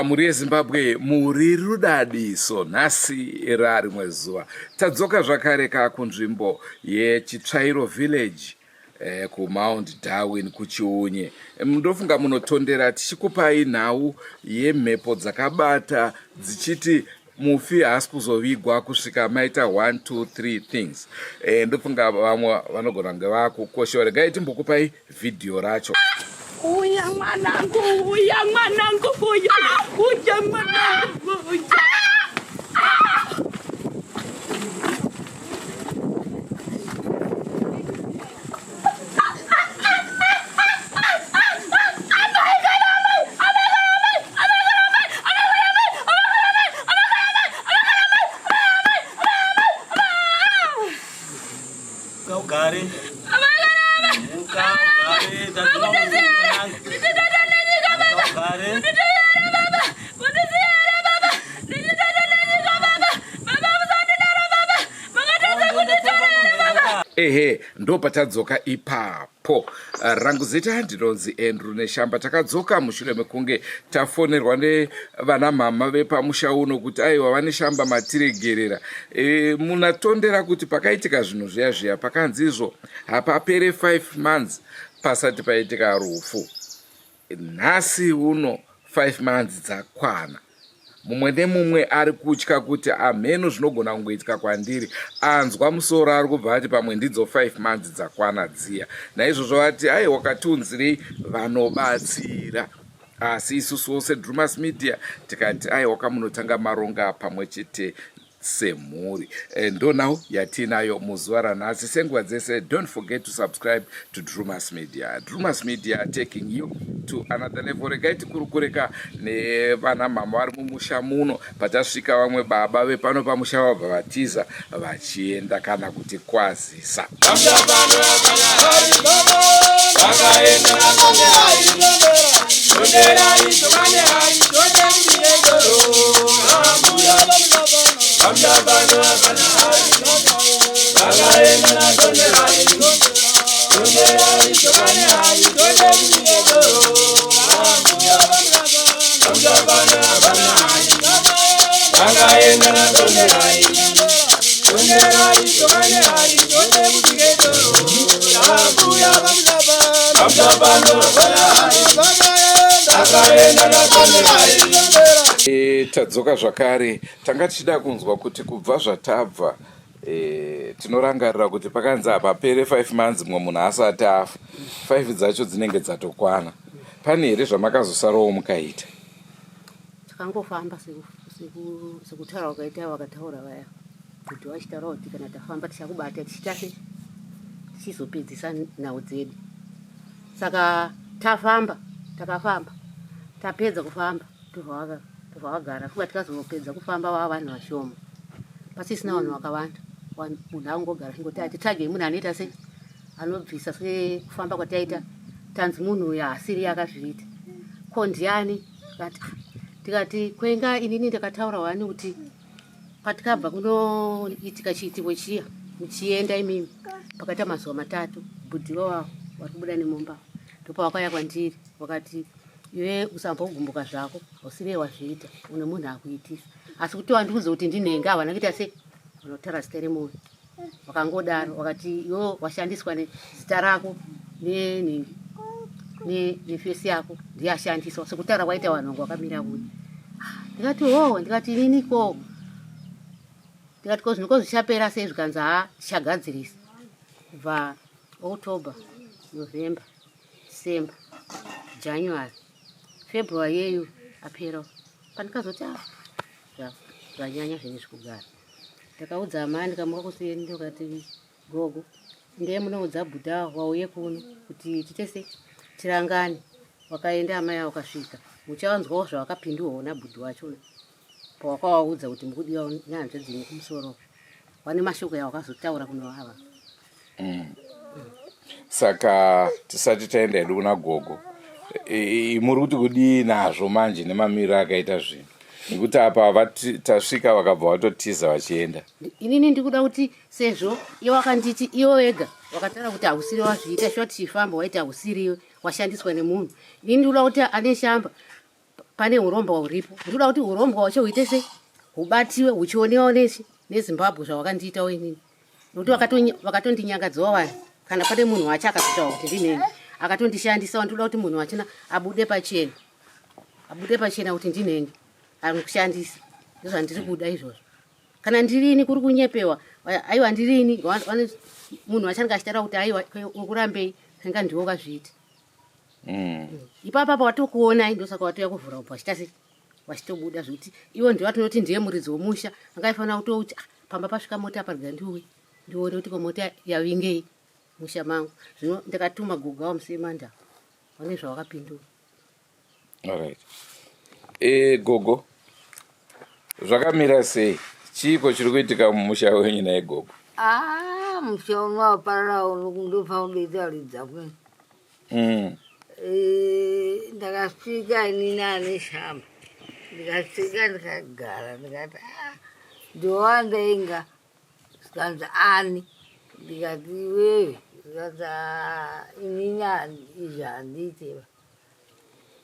Mhuri yeZimbabwe, muri rudadiso nhasi rarimwe zuva tadzoka zvakare ka kunzvimbo yeChitsvairo Village kuMount Darwin kuChiunye. Ndofunga munotondera tichikupai nhau yemhepo dzakabata dzichiti mufi haasi kuzovigwa kusvika maita 1 2 3 things. Ndofunga vamwe vanogona kunge vakukoshewa. Regai timbokupai vhidhiyo racho. Uya mwanangu, uya mwanangu, uya, uya mwanangu, uya. Ugare. Muka, ugare, tadzoka mwanangu. Ugare. Ehe, ndopatadzoka ipapo. Rangu zita ndinonzi Andrew Neshamba. Takadzoka mushure mekunge tafonerwa nevana mama vepamusha uno kuti aiwa vaNeshamba matiregerera. Munatondera kuti pakaitika zvinhu zviya zviya pakanzi izvo hapapere 5 months pasati paitika rufu. Nhasi uno 5 months dzakwana. Mumwe nemumwe ari kutya kuti amheno zvinogona kungoitika kwandiri. Anzwa musoro ari kubva ati pamwe ndidzo 5 months dzakwana dziya. Naizvozvo vati aiwa katiunzirei vanobatsira. Asi isusuwo seDrumas Media tikati aiwa kamunotanga maronga pamwe chete semhuri. Ndonhau yatiinayo muzuva ranhasi. Senguva dzese, don't forget to subscribe to Drumas Media. Drumas Media taking you to another level. Regai tikurukureka nevana mama vari mumusha muno. Patasvika vamwe baba vepano pamusha vabva vatiza vachienda kana kuti kwazisa. Tadzoka zvakare. Tanga tichida kunzwa kuti kubva zvatabva, tinorangarira kuti pakanzi hapapere 5 months mumwe munhu asati afa. 5 dzacho dzinenge dzatokwana. Pane here zvamakazosarawo mukaita? Takangofamba sekutaura kwakaita vakataura vaya kuti vachitaura kuti kana tafamba tichakubata tichita se tichizopedzisa nhau dzedu. Saka tafamba, takafamba, tapedza kufamba tobva vagara. Fuka tikazopedza kufamba vava vanhu vashoma, pasisina vanhu vakawanda. Munhu angogara chingoti atitsvagei munhu anoita se anobvisa sekufamba kwataita. Tanzi munhu uyu haasiri akazviita, ko ndiani? Tikati kwenga inini ndakataura wani kuti patikabva kunoitika chiitiko chiya muchienda imimi pakaita mazuva matatu bhudhiwa wavo vari kubuda nemumba ndopavakauya kwandiri vakati iwe usambogumbuka zvako, hausiriye wazviita, une munhu akuitisa. Asi kuti wandiudze kuti ndinenge havana kuita se vanotaura zita remunhu vakangodaro vakati iwe washandiswa nezita rako nenhingi nefesi yako ndiye ashandiswa sekutaura kwaita vanhu vanga vakamira kuya. Ndikati ho, ndikati inini ko, ndikati ko zvinhu ko zvichapera sei? Zvikanzi ha tichagadzirisa kubva October, November, December, January, February yeyu apera. Pandikazoti zvanyanya zvinhu izvi kugara. Ndakaudza amai ndikamuka kuseni ndikati Gogo, ndiye munoudza bhuda wauye kuno kuti tiite sei tirangane. Wakaenda amai avo wakasvika, muchavanzwawo zvawakapindurwawo nabhudhi wachona pawakavaudza kuti mukudiwa nehanzvadzi yenyu kumusoro. Wane mashoko yawakazotaura kuno ava. Saka tisati taenda hedu kuna gogo, muri kuti kudii nazvo manje nemamiriro akaita zvinhu? Nekuti apa tasvika vakabva vatotiza vachienda. Inini ndikuda kuti sezvo iwe wakanditi iwe wega wakataura kuti hausiri wazviita shuwa tichifamba waiti hausiriwe washandiswa nemunhu. Inini ndikuda kuti ane shamba pane urombwa huripo, ndikuda kuti urombwa wacho huite sei hubatiwe huchionewa nechi neZimbabwe zvawakandiitawo inini, nekuti vakatondinyangadzawo vanhu. Kana pane munhu wacho akatotaura kuti ndineni akatondishandisa, ndikuda kuti munhu wachona abude pachena, abude pachena kuti ndinenge arikushandisa. Ndozvandiri kuda izvozvo. Kana ndirini kuri kunyepewa, aiwa ndirini, munhu wachange achitaura kuti aiwa ukurambei, inga ndiwo wakazviita. Ipapa pawatokuonai ndosaka watouya kuvhura ubva wachita sei wachitobuda, zvekuti iwo ndiwo atinoti ndiye muridzi womusha, anga aifanira kutouti ah, pamba pasvika mota apa rega ndiuye ndione kuti ko mota yavingei musha mangu. Zvino ndakatuma gogo avo musemanda vane zvawakapindura. Alright. Gogo, zvakamira sei? Chiiko chiri kuitika mumusha wenyu naye gogo? Ah, musha uno waparara uno kundofa kudoita ridza kwe. Ndakasvika inini ane shamba, ndikasvika ndikagara ndikati ah, ndowanda zvikanzi ani, ndikati iwewe, zvikanzi ah, inini izvi handiite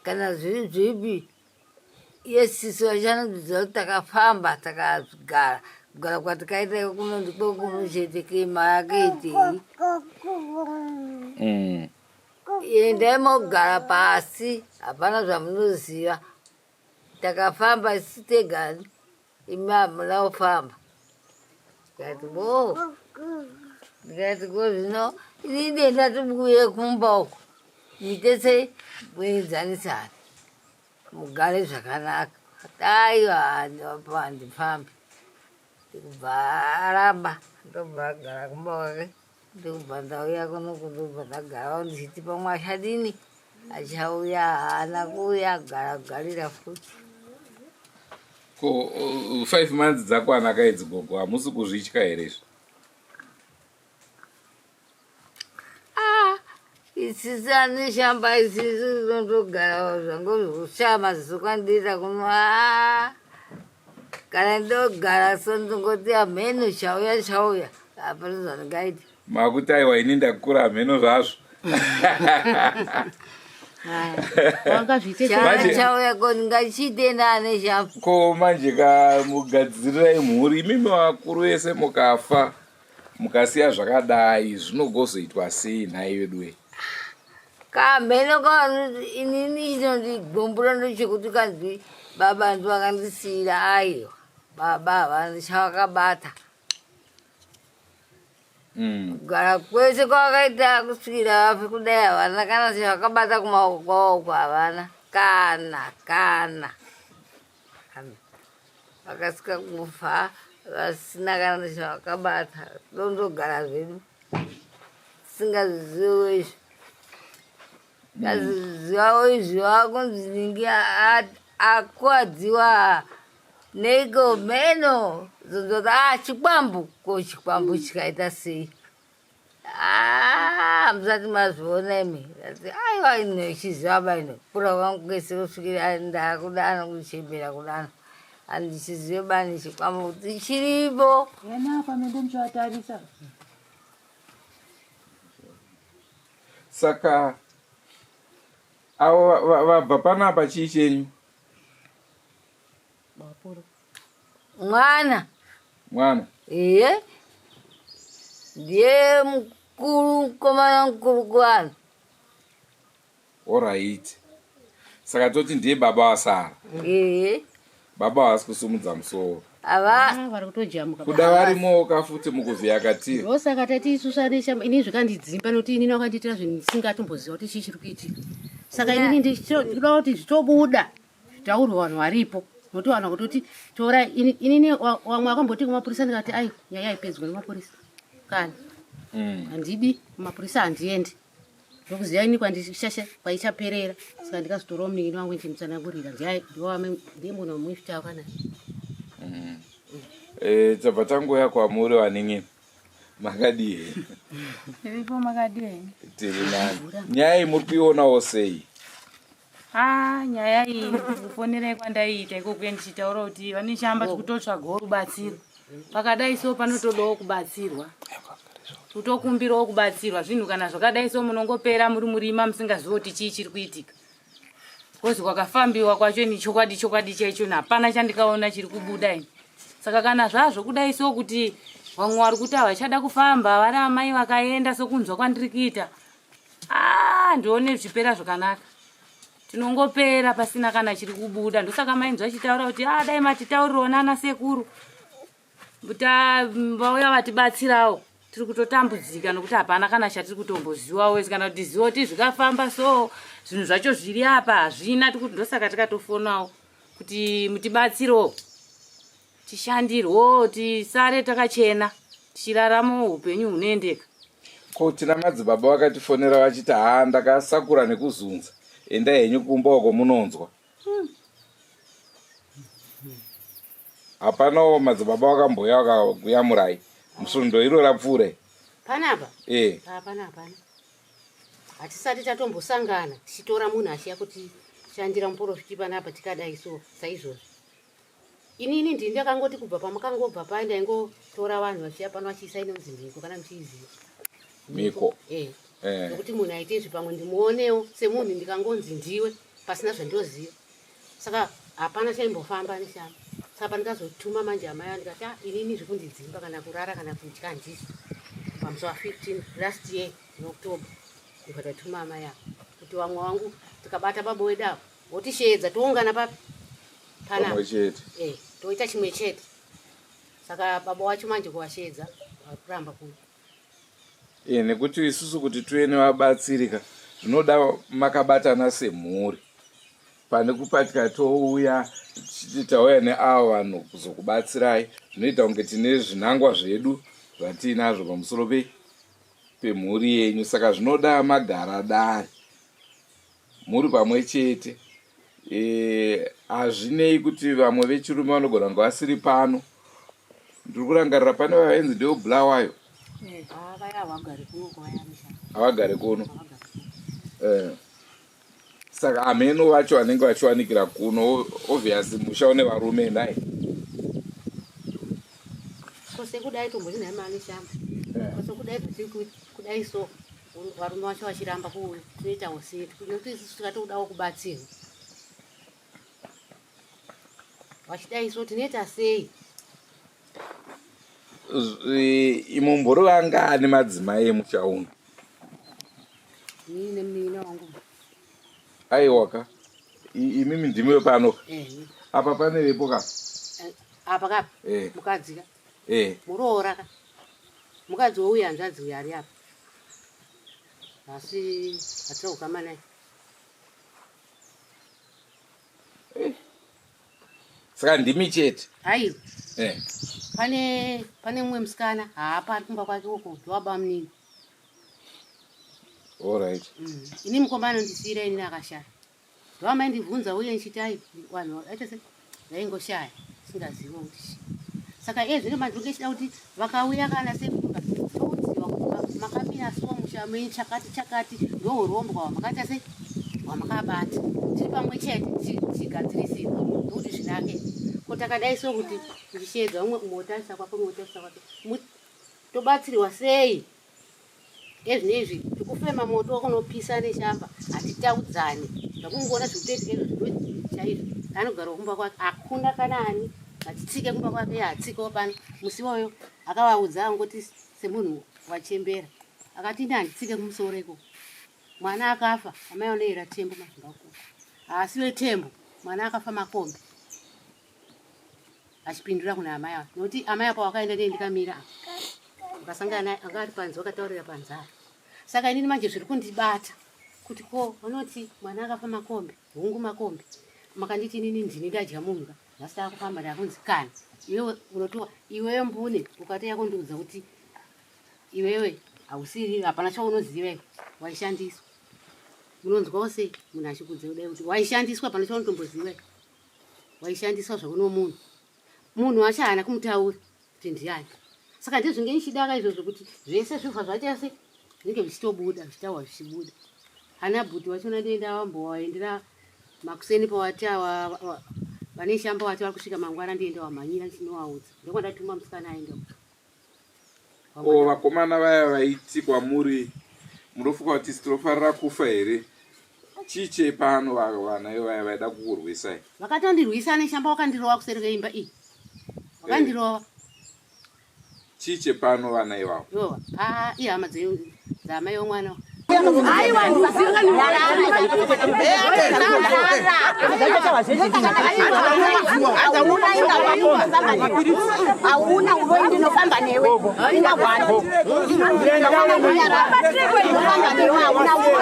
kana zviri zvipi. Yesisu vachanodzidzira kuti takafamba takagara kugara kwatikaita kuno ndiko kuno chete kemaakaitei. Endai mogara pasi, hapana zvamunoziva. Takafamba isu tega, imi hamuna kufamba. Ndikati bo, ndikati ko zvino ini denda tibuye kumba uko muite sei muedzanisane mugare zvakanaka. Aiwa handifambi, ndikubva aramba, ndobva agara kumba kwake, ndikubva ndauya kuno ndobva ndagarawo ndichiti pamwe achadini achauya, haana kuuya, agara kugarira futi. Ko 5 months dzakwana kaidzi gogo, hamusi kuzvitya here izvi? Ah, isisi ane shamba isisi ndondogara zvangu zvokushaya maziso kwandiita kuno. Ah, kana ndogara so ndingoti hameno chauya chauya, hapana zvandingaita. Makuti aiwa ini ndakura hameno zvazvo. Wakazviite Manje- Chauya ko ndingachiite naane shamba. Ko manje ka mugadzirirai mhuri imimi vakuru vese mukafa mukasiya zvakadai zvinogozoitwa sei nhai veduwe? Kamheno kavanoti inini chinondigumbura ndechekuti kanzi baba ndo vakandisiyira, aiwa baba havana chavakabata. Kugara kwese kwavakaita kusvikira vafe kudai havana kana chavakabata kumaoko kwavo uko, havana kana kana kana. Vakasvika kufa vasina kana chavakabata, tondogara zvedu tisingazviziviwo izvi. Tazvizivawo izvi vakunzi ningi akuwadziwa neiko meno zonzoti ah chikwambu, ko chikwambu chikaita sei? Ah, musati mazviona imi. Ndati aiwa ino ichiziva ba ino kura kwangu kwese kusvikira ndakudana kuchembera kudana handichizive bani chikwambu kuti chiripo. Yena apa mende muchivatarisa. Saka avo vabva panapa chii chenyu? Mwana. Mwana. Iye ndiye mukuru, mukomana mukuru kuvanhu. Alright. Saka toti ndiye baba vasara. Iye. Baba havasi kusumudza musoro. Ava Ah, vari kutojamuka. Kuda varimoka futi mukuvhiya katiri. Ndosaka tati isusu ane shamba ini zvikandidzimba nokuti inini wakandiitira zvinhu ndisingatomboziva kuti chii chiri kuitika. Saka inini ndinoda kuti zvitobuda zvitaurwe vanhu varipo, nokuti vanhu vakutoti tora inini vamwe vakamboti kumapurisa ndikati ai nyaya haipedzwe nemapurisa kana. Handidi kumapurisa, handiendi, ndokuziva ini kwandishasha kwaichaperera. Saka ndikazotorawo munin'ini wangu ndichimutsanangurira, ndiye munhu wamuifitawo kana. Tabva tangoya kwamuri vanin'ini, makadii? Iripo, makadii? Tiri nani. Nyaya iyi muri kuionawo sei? Ha, nyaya iyi kufonerai kwandaiita ikoko ndichitaura kuti vaNeshamba tikutotsvagawo rubatsiro. Pakadai so panotodawo kubatsirwa, kutokumbirawo kubatsirwa. Zvinhu kana zvakadai so munongopera muri murima musingazivi kuti chii chiri kuitika, kozi kwakafambiwa kwacho ni chokwadi chokwadi chaicho hapana chandikaona chiri kubuda ini. Saka kana zvazvo kudai so kuti vamwe vari kuti havachada kufamba vari amai vakaenda, sokunzwa kwandiri kuita, aa, ndione zvichipera zvakanaka. Tinongopera pasina kana chiri kubuda. Ndosaka mainzwa achitaura kuti a dai matitaurirawo nana sekuru vauya vatibatsirawo. Tiri kutotambudzika nokuti hapana kana chatiri kutombozivawo kana kuti ziva kuti zvikafamba so zvinhu zvacho zviri apa hazvina. Ndosaka tikatofonawo kuti mutibatsirewo, tishandirwewo, tisare takachena, tichiraramawo upenyu hunoendeka. Ko tina madzibaba vakatifonera vachiti, "Ha, ndakasakura nekuzunza, endai henyu kumba uko munonzwa." Hapanawo madzibaba vakamboya vakakuyamurai musundo iro rapfuure? Panapa? E. Hapana, hapana, hatisati tatombosangana tichitora munhu achiya kuti shandira muprofiti panapa. Tikadai so saizvozvi, inini ndini ndakangoti kubva pamakangobva paya ndaingotora vanhu vachiya pano vachiisa inonzi mhiko, kana muchiiziva. Mhiko? Eh. Nokuti munhu aite izvi pamwe ndimuonewo semunhu, ndikangonzi ndiwe pasina zvandinoziva. Saka hapana chaimbofamba neshamba. Saka pandikazotuma manje amai avo, ndikati, "Ah, inini zvekundidzimba kana kurara kana kudya handisi." Pamusi wa15 last year in October, ndibva tatuma amai avo kuti vamwe vangu tikabata baba wedu avo votisheedza, toungana papi? Panapa. Pamwe chete. Eh, toita chimwe chete. Saka baba wacho manje kuvasheedza vakuramba ku E, nekuti isusu kuti tive nevabatsirika zvinoda makabatana semhuri, pane kupatya touya tichiti tauya neava vanhu kuzokubatsirai. Zvinoita kunge tine zvinangwa zvedu zvatiinazvo pamusoro pemhuri yenyu. Saka zvinoda magara dare muri pamwe chete. Hazvinei kuti vamwe vechirume vanogona kunge vasiri pano. Ndiri kurangarira pane vavainzi ndeobulawayo. Ah, vaya havagari kuno kwavayamisha. Havagari kuno. Saka hameno vacho vanenge vachiwanikira kuno. Obviously musha une varume nai. Kose kudai tomboti nhai mani shamba, kose kudai zvachiri kudai so varume vacho vachiramba kuuya, tinoitawo sei? Nekuti isusu tikatodawo kubatsirwa, vachidai so tinoita sei? Mumbori vangani madzimai emusha uno? Ini nemunin'ina wangu. Aiwaka, imimi ndimiwe pano? Eh. Apa pane vepo ka? Apa kapa? Eh. Mukadzi ka. Eh. Muroora ka, mukadzi wouya, hanzvadzi uyo ari apa, asi hatina kukama naye. Saka ndimi chete? Aiwa. Eh. Pane mumwe musikana haapa, ari kumba kwake uko, ndowaba munini. Allright. Ini mukoma anondisiyira inini akashaya, ndowamaindibvunza uye ndichiti ai vanhu aita se vaingoshaya singazivi kuti chii. Saka iye zvino manje ndinge kuti vakauya kana sekuka toudziwa kuti makamira so musha menyu chakati chakati, ndourombo hwamakaita sei hwamakabata, tiri pamwe chete tichigadzirisira ndokuti zvinake. Ko takadai so kuti ndichisheedza umwe, umwe wotarisa kwake, umwe wotarisa kwake, tobatsirwa sei? Ezvinezvi tikufema moto wakunopisa neshamba, hatitaudzani, zvakungoona zvikutoitika izvo zvino chaizvo. Anogara kumba kwake, hakuna kana ani achitsike kumba kwake, hatsikewo pano. Musi iwoyo akavaudza angoti semunhu wachembera, akati, "Ini handitsike kumusoro ikoko." Mwana akafa, amai vanoyera tembo mazvimbakuko, haasi vetembo. Mwana akafa makombi achipindura kuna amai ava, nokuti amai apa wakaenda nei, ndikamira apa ukasangana anga ari panze, wakataurira panze apa. Saka inini manje zviri kundibata kuti ko vanoti mwana akafa makombi, hungu makombi, makanditi inini ndini ndadya munhu ka. Nhasi takufamba ndakunzi kana iwewe unotiwa iwewe mbune ukatouya kundiudza kuti. Iwewe hausiri, hapana chaunoziva iwe, waishandiswa. Munonzwawo sei munhu achikudza kudai kuti waishandiswa, hapana chaunotomboziva iwe. Waishandiswa zvakuno munhu. Munhu wacho haana kumutaura kuti ndiani. Saka ndizvinge ndichidaka izvozvo kuti zvese zvibva zvaita se zvinenge zvichitobuda, zvichitaurwa zvichibuda. Ana bhuti vachona ndienda vambovaendera makuseni pawati awa vane shamba vati vari kusvika mangwana ndienda wamhanyira ndichinovaudza. Ndokwandatuma musikana aenda. O vakomana vaya vaiti kwamuri munofunga kuti tinofanira kufa here? Chii chepano vana vaya vaida kukurwisai? Vakatondirwisa neshamba wakandirova kuseri kweimba iyi. Wakandirova. Eh. Chii chepano vana ivavo? Ivo, ah, ihama dzaamai vomwana. Hauna uroyi, ndinofamba newe ingagwana ndinofamba newe hauna uroyi.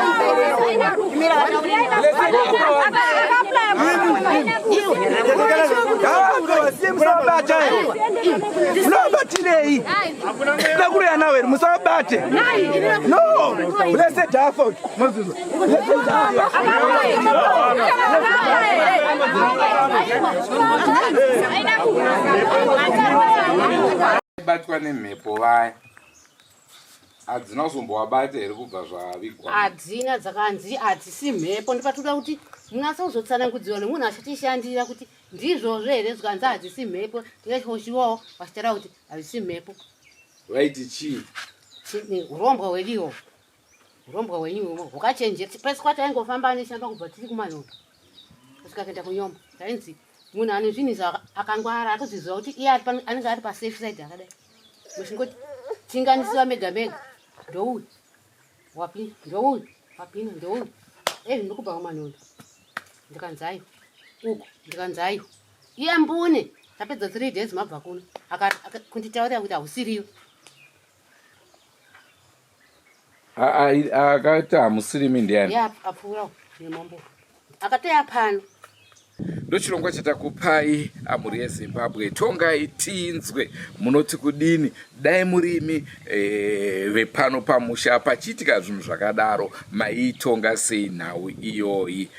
Musabata, munobatirei dakureya nawe, musabate. No, blessed afo mozizwa, blessed Batwa nemhepo vaya, hadzina kuzombowabata here kubva zvavigwa? Hadzina, dzakanzi hadzisi mhepo. Ndipatoda kuti munatsa kuzotsanangudziwa nemunhu achatishandira kuti ndizvozvo here. Zvikanzi hadzisi mhepo, tikachoshiwawo vachitaura kuti hazvisi mhepo. Vaiti chii? Urombwa hwediwo, urombwa hwenyu umo hwakachenjera. Pese kwataingofamba neshamba kubva tiri kumanhondo kusvika kuenda kunyombo, tainzi munhu ane zvinhu izvo akangwara, atozviziva kuti iye anenge ari pasafe side akadai, muchingoti tinganisiwa mega mega, ndouyu wapinda, ndouyu wapinda, ndouyu ezvi. Ndokubva kumanhondo ndikanzi aiwa, uku ndikanzi aiwa. Iye mbune tapedza 3 days mabva kuno kunditaurira kuti hausiriyo. Akati hamusirimi ndiani? Iye apfuura nemambo akatoya pano. Ndochirongwa chatakupai amhuri yeZimbabwe. Tongai tinzwe, munoti kudini? Dai murimi vepano pamusha pachiitika zvinhu zvakadaro, maiitonga sei nhau iyoyi?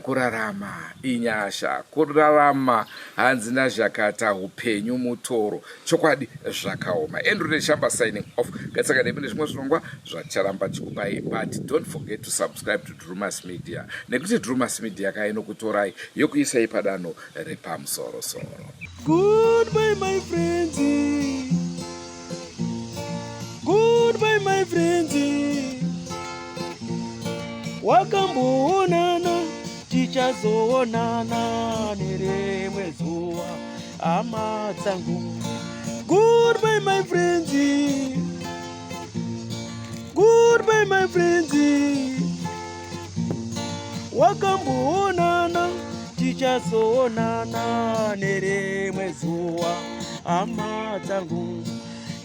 Kurarama inyasha, kurarama hanzi nazhakata upenyu mutoro. Chokwadi zvakaoma. Andrew Neshamba signing off. Ngatisangane mune zvimwe zvirongwa zvaticharamba chikupai, but don't forget to subscribe to Drumas Media, nekuti Drumas Media kainokutorai yokuisai padanho repamusorosoro. Goodbye my friends, goodbye my friends. Wakamboonana, tichazoonana nerimwe zuva hama dzangu. Goodbye my friends, goodbye my friends. Wakamboonana, tichazoonana nerimwe zuva hama dzangu.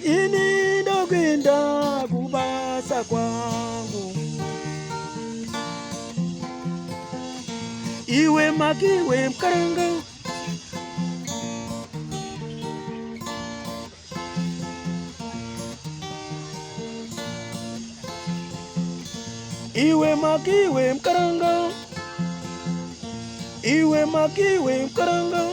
Ini ndokuenda kubasa kwangu. Iwe makiwe mukaranga. Iwe makiwe mukaranga, iwe makiwe mukaranga.